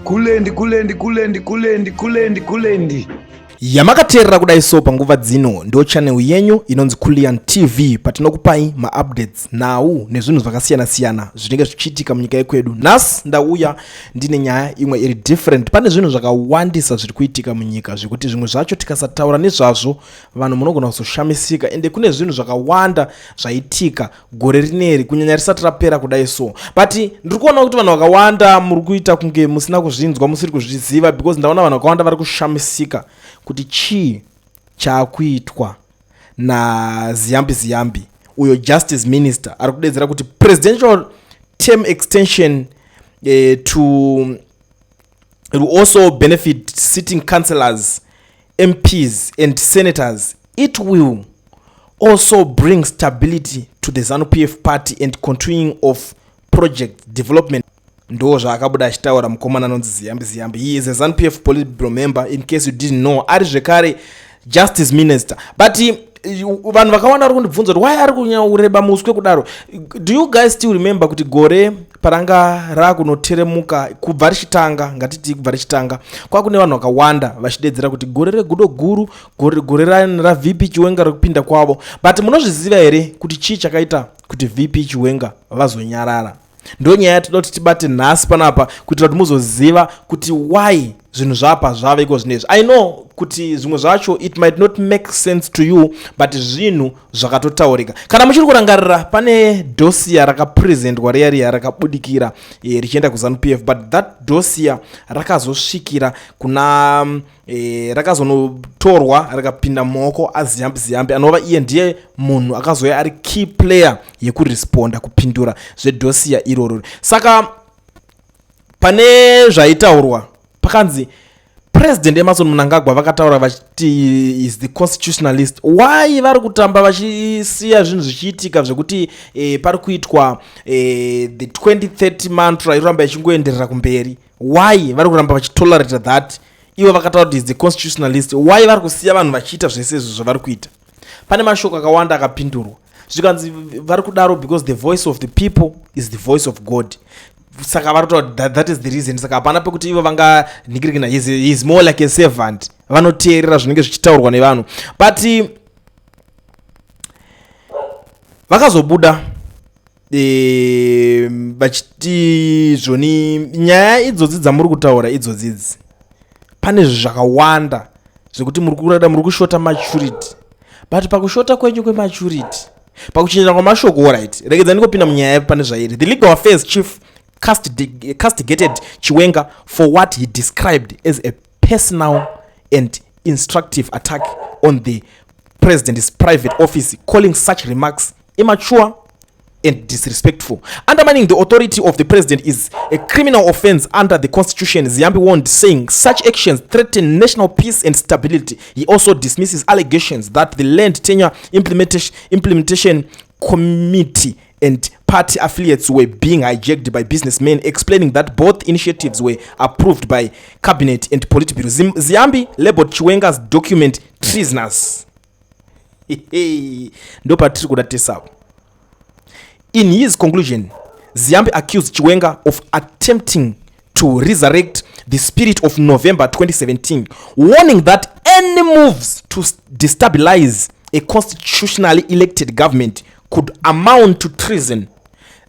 Kulendi, kulendi, kulendi, kulendi, kulendi, kulendi. Yamakateerera kudai so panguva dzino ndo channel yenyu inonzi Kulian TV, patinokupai maupdates, nhau nezvinhu zvakasiyana-siyana zvinenge zvichiitika munyika yekwedu. Nhasi ndauya ndine nyaya imwe iri different. Pane zvinhu zvakawandisa zviri kuitika munyika zvekuti zvimwe zvacho tikasataura nezvazvo, vanhu munogona kuzoshamisika. Ende kune zvinhu zvakawanda zvaitika gore rineri, kunyanya risati rapera kudai so. But ndiri kuona kuti vanhu vakawanda muri kuita kunge musina kuzvinzwa, musiri kuzviziva, because ndaona vanhu vakawanda vari kushamisika kuti chii chaakuitwa naZiyambi Ziyambi, uyo justice minister ari kudedzera kuti presidential term extension to it will also benefit sitting councillors, MPs and senators. It will also bring stability to the ZANU-PF party and continuing of project development. Ndo zvaakabuda achitaura mukomana anonzi Ziyambi Ziyambi. He is a ZANU-PF Politburo member, in case you didn't know. Ari zvekare justice minister. But vanhu vakawanda vari kundibvunza kuti why ari kunyanya kureba muswe kudaro. Do you guys still remember kuti gore paranga raakunoteremuka, kubva richitanga, ngatiti kubva richitanga, kwakune vanhu vakawanda vachidedzera kuti gore regudo guru, gore raVP Chiwenga rekupinda kwavo? But munozviziva here kuti chii chakaita kuti VP Chiwenga vazonyarara? Ndo nyaya yatoda kuti tibate nhasi panapa, kuitira kuti muzoziva kuti why zvinhu zvapa zvava iko zvinezvi. I know kuti zvimwe zvacho it might not make sense to you, but zvinhu zvakatotaurika. Kana muchiri kurangarira, pane dossier rakapresentwa riya riya rakabudikira richienda kuZANU PF, but that dossier rakazosvikira kuna rakazonotorwa rikapinda mumaoko aZiyambi Ziyambi, anova iye ndiye munhu akazoya ari key player yekuresponda, kupindura zvedossier iroro. Saka pane zvaitaurwa, pakanzi President Emmerson Mnangagwa vakataura vachiti is the constitutionalist. Why vari kutamba vachisiya zvinhu zvichiitika zvekuti pari kuitwa the 2030 mantra iroramba ichingoenderera kumberi? Why vari kuramba vachitolerate that? Ivo vakataura kuti is the constitutionalist. Why vari kusiya vanhu vachiita zvese izvo zvavari kuita? Pane mashoko akawanda akapindurwa, zvikanzi vari kudaro because the voice of the people is the voice of God. Saka vari kutaura kuti that is the reason. Saka hapana pekuti ivo vanganhikirikina. He is more like a servant, vanoteerera zvinenge zvichitaurwa nevanhu. But vakazobuda vachiti zvoni nyaya idzodzi dzamuri kutaura idzodzidzi, pane zvakawanda zvekuti muri kurada, muri kushota maturity. But pakushota kwenyu kwematurity, pakuchinjana kwamashoko, alright, regedza ndingopinda munyaya pane zvairi. The legal affairs chief castigated Chiwenga for what he described as a personal and instructive attack on the president's private office, calling such remarks immature and disrespectful. Undermining the authority of the president is a criminal offense under the constitution, Ziyambi warned, saying such actions threaten national peace and stability. He also dismisses allegations that the Land Tenure Implementation Committee and party affiliates were being hijacked by businessmen, explaining that both initiatives were approved by cabinet and Politburo. Ziyambi labeled Chiwenga's document treasonous. Ndo patiri kuda tesapo. In his conclusion, Ziyambi accused Chiwenga of attempting to resurrect the spirit of November 2017, warning that any moves to destabilize a constitutionally elected government could amount to treason.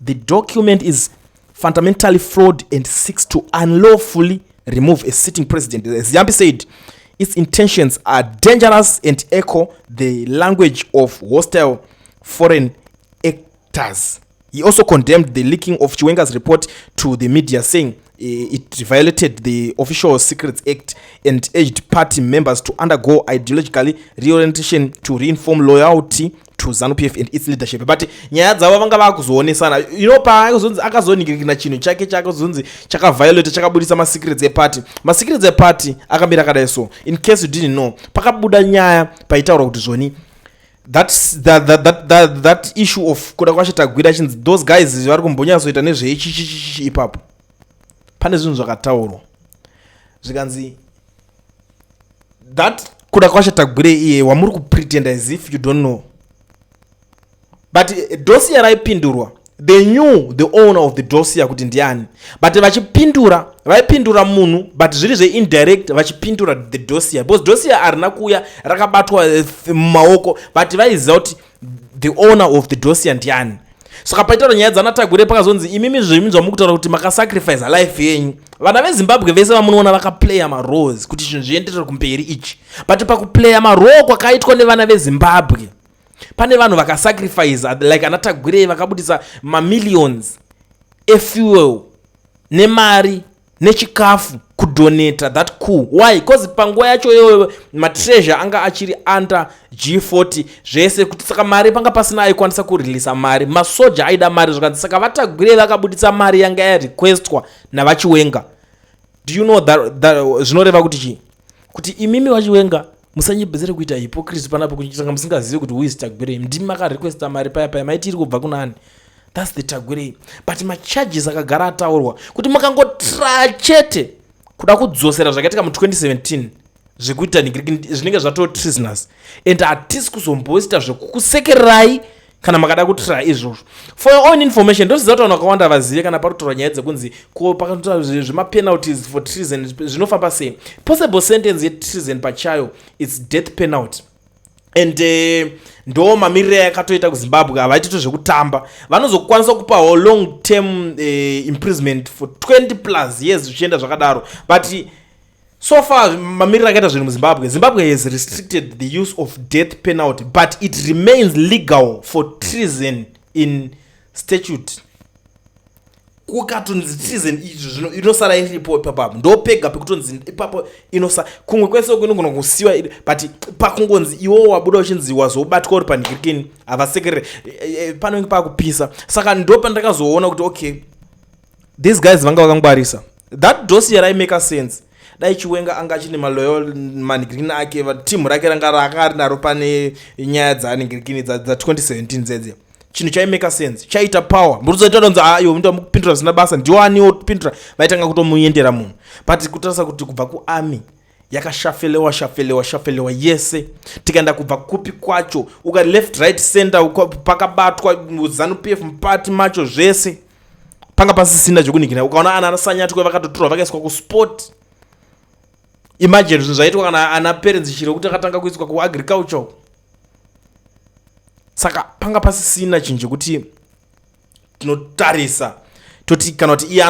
The document is fundamentally flawed and seeks to unlawfully remove a sitting president, Ziyambi said. Its intentions are dangerous and echo the language of hostile foreign actors. He also condemned the leaking of Chiwenga's report to the media, saying it violated the Official Secrets Act, and urged party members to undergo ideologically reorientation to reinform loyalty to ZANU-PF and its leadership. But nyaya dzavo vanga vakuzoonesana, paakazonzi akazoningirikina chinhu chake chakazonzi chakaviolate, chakabudisa masecrets eparty. Masecrets eparty akamira akadai so, in case you didn't know. Pakabuda nyaya paitaura kuti zvoni that issue of Kudakwashe Tagwirei, chinzi those guys vari kumbonyatsoita nezveichichichichi. Ipapo pane zvinhu zvakataurwa, zvikanzi that Kudakwashe Tagwirei iye wamuri kupretend as if you don't know. But dossier raipindurwa They knew the owner of the dossier kuti ndiani, but vachipindura vaipindura munhu, but zviri zveindirect, vachipindura the dossier, because dossier harina kuuya rakabatwa mumaoko, but vaiziva kuti the owner of the dossier ndiani. Saka paitaura nyaya dzanaTagwirei, pakazonzi imimi zvimi zvamukutaura kuti makasacrifice life yenyu, vana veZimbabwe vese vamunoona vakaplaya maroles kuti zvinhu zvienderere kumberi ichi. But pakuplaya marole kwakaitwa nevana veZimbabwe, pane vanhu vakasacrifice, like ana Tagwirei, vakabudisa mamillions efuel nemari nechikafu kudonata that coup. Why? Because panguva yacho iyoyo matreasure anga achiri under G40 zvese kuti, saka mari panga pasina aikwanisa kureleasa mari. Masoja aida mari, zvakanzi saka vaTagwirei vakabudisa mari yanga yarequestwa navaChiwenga. Do you know that zvinoreva kuti chii? Kuti imimi vaChiwenga musanyebedzere kuita hypocrisy panapo, kuitanga musingazivi kuti who is Tagwirei. Ndimi makarequesta mari paya paya, maiti iri kubva kunani? That's the Tagwirei. But macharges akagara ataurwa kuti mukangotraya chete kuda kudzosera zvakaitika mu2017 zvekuita zvinenge zvatoo treasonous, and hatisi kuzomboita zvekukusekererai kana makada kutraya izvozvo. For your own information, ndoziva kuti vanhu vakawanda vazive kana pari kutorwa nyaya dzekunzi ko pakatoita zvemapenalties for treason zvinofamba sei. Possible sentence yetreason pachayo, it's death penalty, and ndo mamiriro yakatoita kuZimbabwe. Havaitito zvekutamba, vanozokwanisa kupawo long term imprisonment for 20 plus years, zvichienda zvakadaro. But so far mamiriro akaita zvinhu muZimbabwe, Zimbabwe has restricted the use of death penalty, but it remains legal for treason in statute. Kukatonzi treason izvo zvino inosara iripo ipapapo, ndo pega pekutonzi ipapo inosa. Kumwe kwese uko inogona kusiwa, but pakungonzi iwo wabuda uchinzi wazobatwa uri panhikirikini, havasekerere, panenge pakupisa. Saka ndo pandakazoona kuti okay, these guys vanga vakangwarisa. That dossier raimake sense dai Chiwenga anga achine maloyal manhikirikini ake, timu rake ranga ranga rinaro pane nyaya dzanhikirikini dza2017 dzedze. Chinhu chaimake sense, chaita power mburuzoita ayo ndo mukupindura zvisina basa, ndiwaniwo kupindura, vaitanga kutomuendera munhu. But kutarisa kuti kubva kuarmy yakashafelewa shafelewa shafelewa yese, tikaenda kubva kupi kwacho, uka left, right, center, pakabatwa ZANU PF mupati macho zvese, panga pasisina zvekuningira. Ukaona ana Sanyatwe vakatotorwa vakaiswa kusport, imagine zvinhu zvaitwa kana ana Perrance Shiri kuti akatanga kuiswa kuagriculture. Saka panga pasisina chinhu chekuti tinotarisa toti kana kuti iye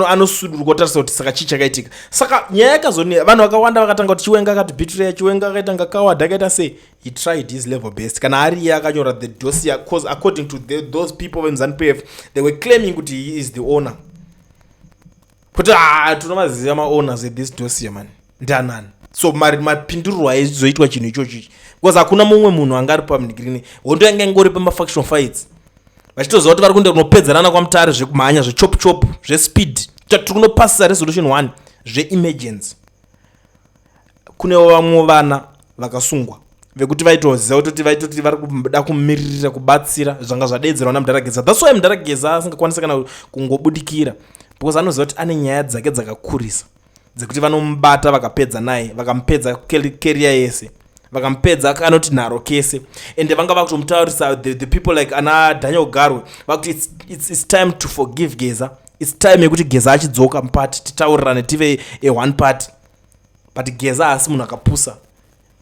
anosudurwa kutarisa kuti saka chii chakaitika. Saka nyaya yakazoni vanhu vakawanda vakatanga kuti Chiwenga akati betray, Chiwenga akaita nga coward, akaita sei. He tried his level best kana ari iye akanyora the dossier, cause according to those people vemuZANU PF, they were claiming kuti he is the owner, kuti ah, tinomaziva maowners ethis dossier man ndianani. So mapindurirwo aizoitwa chinhu ichocho ichi, because hakuna mumwe munhu anga ari pamunhikirini. Hondo yanga ingori pemafaction fights, vachitoziva kuti vari kuenda kunopedzerana kwaMutare zvekumhanya, zvechop chop, zvespeed. Tiri kunopasisa resolution 1 zveemergency. Kunewo vamwe vana vakasungwa vekuti vaitoziva kutoti vaitoti vari kuda kumiririra kubatsira zvanga zvadedzerwa namudhara Geza. That's why mudhara Geza asingakwanisi kana kungobudikira, because anoziva kuti ane nyaya dzake dzakakurisa dzekuti vanomubata vakapedza naye, vakamupedza career yese, vakamupedza anoti nharo kese. Ende vanga vakutomutaurisa the people like ana Daniel Garwe, vakuti it's time to forgive Geza, it's time yekuti Geza achidzoka mupati, titaurirane, tive a one party. But Geza haasi munhu akapusa.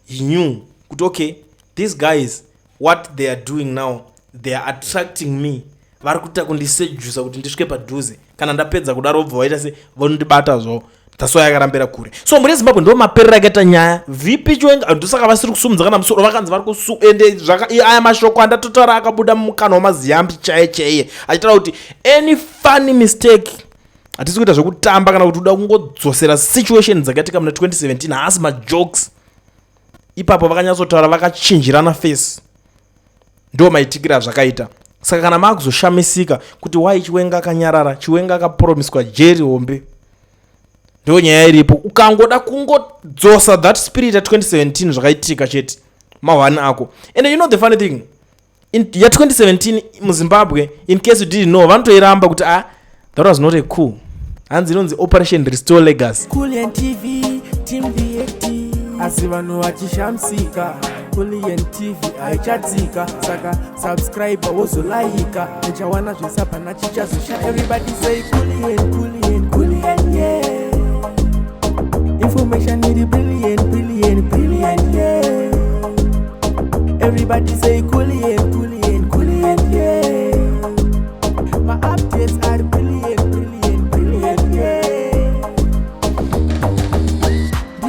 He knew kuti okay, these guys, what they are doing now, they are attracting me, vari kuita kundisedusa kuti ndisvike padhuze. Kana ndapedza kudaro, vobva vaita se vanondibata zvavo. That's why akarambira kure. So muri Zimbabwe ndo maperero akaita nyaya. VP Chiwenga ndosaka vasiri kusumudza kana musoro, vakanzi vari kusu. Ende aya mashoko andatotaura akabuda mumukanwa wamaziyambi chaiye chaiye, achitaura kuti any funny mistake, hatisi kuita zvekutamba, kana kuti uda kungodzosera situation dzakaitika muna 2017, haasi majokes. Ipapo vakanyatsotaura vakachinjirana face, ndo maitikiro azvakaita. Saka kana maakuzoshamisika kuti wai Chiwenga akanyarara, Chiwenga akapromiswa jeri hombe, ndo nyaya iripo. Ukangoda kungodzosa that spirit ya2017, zvakaitika chete mahwani ako. And you know the funny thing, ya2017 muZimbabwe, in case you didn't know, vanotoiramba kuti ah, that was not a coup, hanzi inonzi Operation Restore Legacy. Kulian TV, Team React, asi vanhu vachishamisika. Kulian TV haichadzika, saka subscribe wozolaika, uchawana zvisapana chichazosha. Everybody say Kulian, Kulian, Kulian, yeah. Information iri brilliant, brilliant, brilliant, yeah. Everybody say Kulian.